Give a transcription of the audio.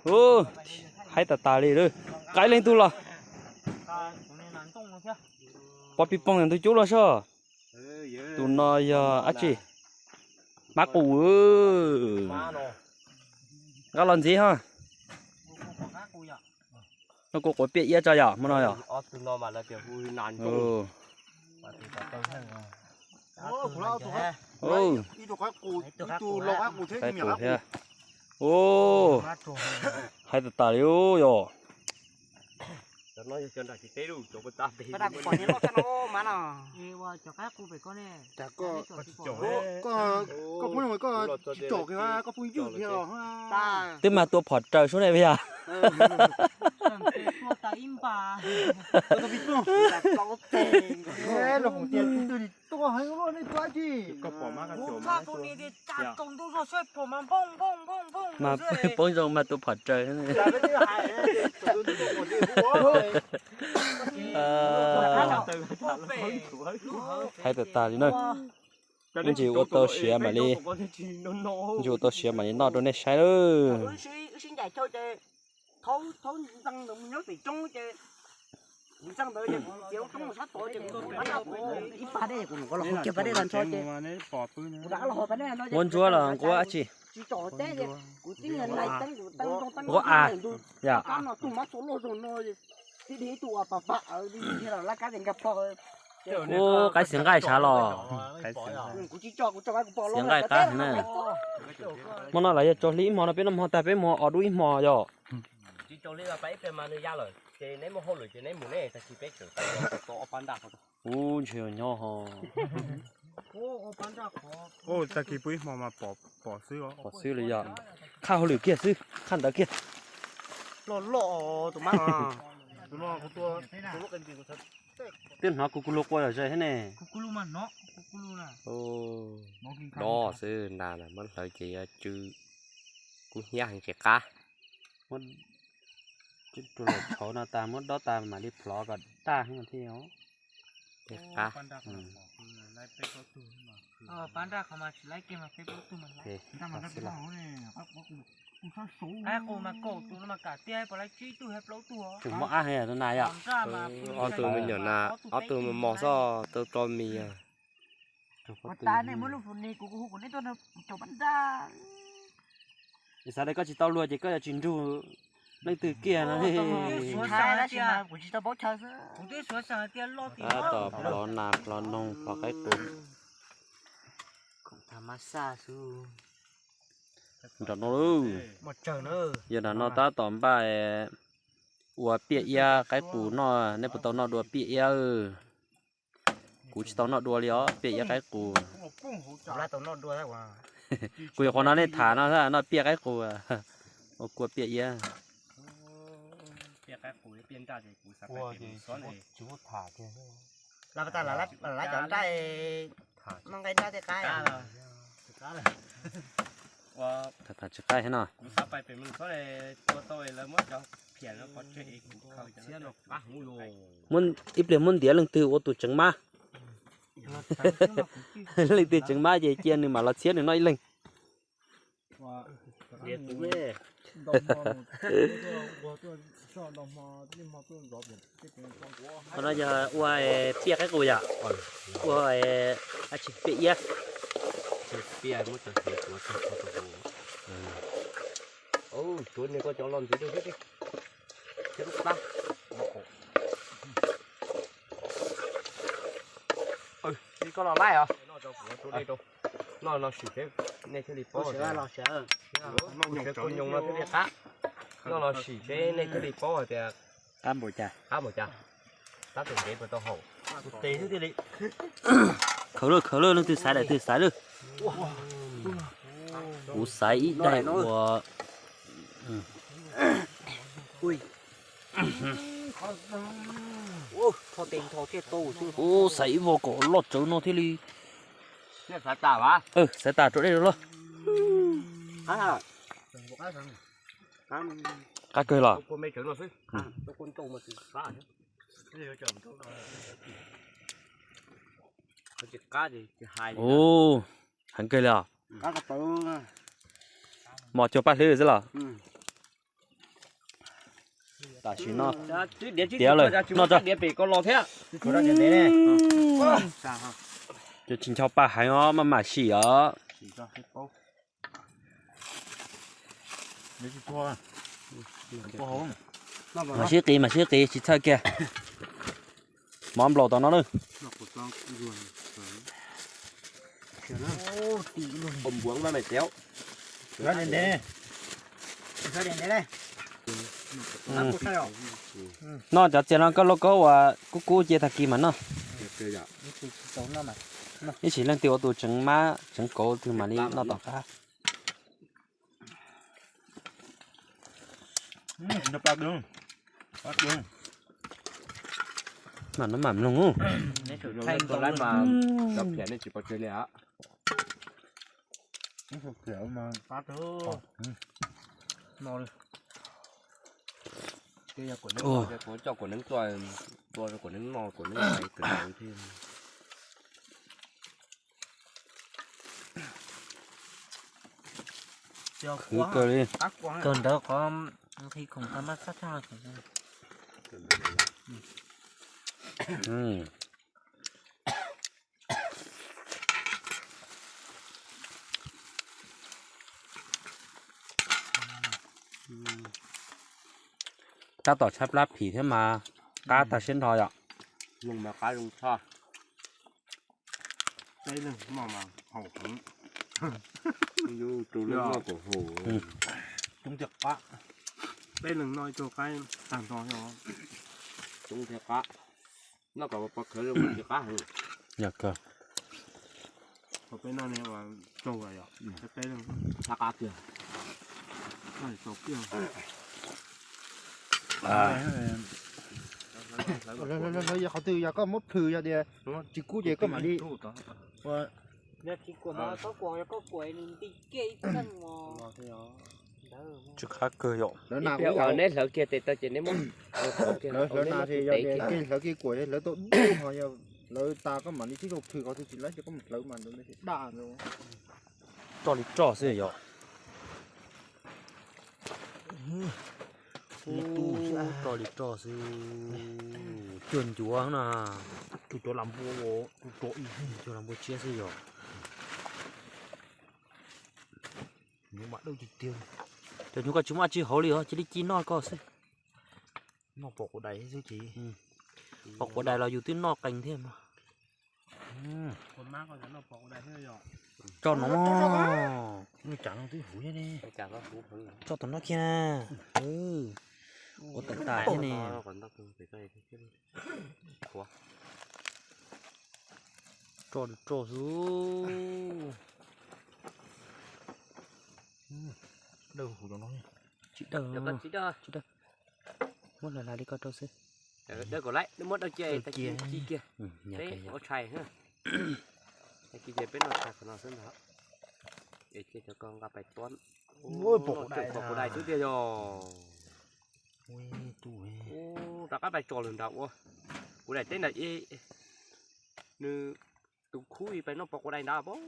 Ub, haib tas tas li lawm. Qaib leej twg los? Pov pis poog ntawm ntug cub los soj. Tus no yog dab tsi? Hmab qus. Nqa los ntxiv ho. No kuv quav piaj iab tso yom, hmo no yom. Qaib qus thiab. Ub, haib tas tas li yom. Koj phooj ywg koj tsis tsom kiag koj phooj ywg kiag los. Twb mas tua phom raws sub ne yog. Mas poob zoo mas tua phom raws. Haib tas tas li na. Ib ntsis ua tau siav mam li, ib ntsis ua tau siav mam li noj rau nej saib lawm. Muab ntsuab los nquab dab tsi? Nquab av yom. Ub, qaib xwb nqaij sav los. Xwb nqaij qab na. Hmo no los yog tsaus hli ib hmo no, peb noj hmo tag peb mus os dub ib hmo yom. Ub, ntshe yog nyob ho. Tag kis pw ib hmo mas pom xwb, pom xwb li yom. Qhaj hauj lwm kiag xwb, qhaj ntawd kiag. Loj loj tus mab. Twb hnov kuv kuv lug quaj zom zaws thiab ne. Dob xwb, ntas muab hlawv ces yuav tsw kub hnyiab heev tsis qab. Muab rau lawm tshauv no tas muab dob tas mam li plhov kom daj thiab os. Qab. Tseem mob ab heev na yom. Ob tug me nyuam na, ob tug mos mos xwb, tau tso mis. Xav tias koj tsis tau luag ces koj yuav tsis nrug leej twg kiag no. Tab tom plhov nas plhov noog plhov qaib qus. Nram no lauj. Yog nram no tab tom npaj ua piaj iab qaib qus noj, nej puas tau noj dua piaj iab? Kuv tsis tau noj dua li os, piaj iab qaib qus. Kuv yuav qhov no nej tham no, noj piaj qaib qus, ua kua piaj iab. Tham tham tsis qaib thiab no. Muab ib pliag muab ntiav leej twg ua tus tseev mab. Leej twg tseev mab ces cia nws mam los txhiab nws noj ib leeg. Qhov no yog ua piaj qaib qus yom, ua dab tsi piaj iab. Koj los laij os. Noj no sim peb nej thiaj li paub. Noj no thiaj li qab. Noj no sim peb nej thiaj li paub hais tias qab npaum cas, qab npaum cas. Tab tom ntev puas tau haum. Khaws lawm, khaws lawm, leej twg xaiv daim twg xaiv lawm. Kuv xaiv ib daim uas Ub, xaiv ib vog kom loj tsawv no thiaj li. Xaiv tas rau dej loj. Qab kawg los. Ub, heev kawg li os. Mos cuag paj hlwb xwb los. Tam sim no tiav lawm, noj tso. Cov tsis ncho paj heev os, maj mam sim os. Mam sib qis, mam sib qis, tsis txhawj kiag. Mov nplaum tom no na. Noj cov txias no koj lauj, koj ua kub kub cia tag kis mas noj. Ib sim leej twg ua tus tseev mab tseev kauv twg mam li noj tom qab. Mam no mam mloog. Kuv coj kuv neeb tuaj, tua rau kuv neeb noj, kuv neeb hais kawg thiab. Khwv kawg li. Kawg ntawd qhov nqhis khoom tag mab sab tshaj. Tab tom tshaib plab phim thiab mas qab tag siab nrho yom. Zoo mas qab zoo tshaj. Peb leeg noj mas haum heev. Yus tus leej noj kom haum. Coob thiaj qab. Peb leeg noj ib tug qaib tag nrho xwb. Coob thiaj qab. Noj kom pov khawv zoo mas thiaj qab heev. Yog kawg. Peb noj ne ua tsaug yom, peb leeg qab qab kiag. Lawv yog qhov twg yog koj muab plhws yog tias tsis kub ces koj mam li. Tsis qab kawg yom. Lawv na kuj yog neb hlawv kiag tes taw ces neb muab hlawv na ces yog tias hlawv kiag kuam lawv tau dub ho yog lawv tas koj mam li tib tug plhws qhov twg tsis laib ces koj mus hlawv mas ntawd daj ntawd. Roj li roj xwb yom. Roj li roj xwb. Cuag ncuav na. Cuag cov lam npua, cuag lam npua tsiab xwb yom. Cov nyuj koj tsis muaj dab tsi hauv li os, cia li ci noj koj xwb. Noj pom quav dais xwb ces. Pom quav dais los yus twb noj qees thiab mas. Tso no, nws cas no twb huv ne. Tso tom no kiag. Ua tawm tas thiab ne. Roj li roj xwb. Dawb huv no. Tsis dawb, tsis dawb. Muab hlais hlais li ko rau xwb. Dawb kaum laib, muab dawb cia, ci kiag. Peb ua tshais, ci kiag peb noj tshais qhov no xwb ntag. Es cia cov ko nqa pais tuab. Pom kuv dais xwb tiag yog. Rov qab pais tso lawm nrad ua. Kuv daim teb ntawd nws tus khub pais noj pom kuv dais nrad pob.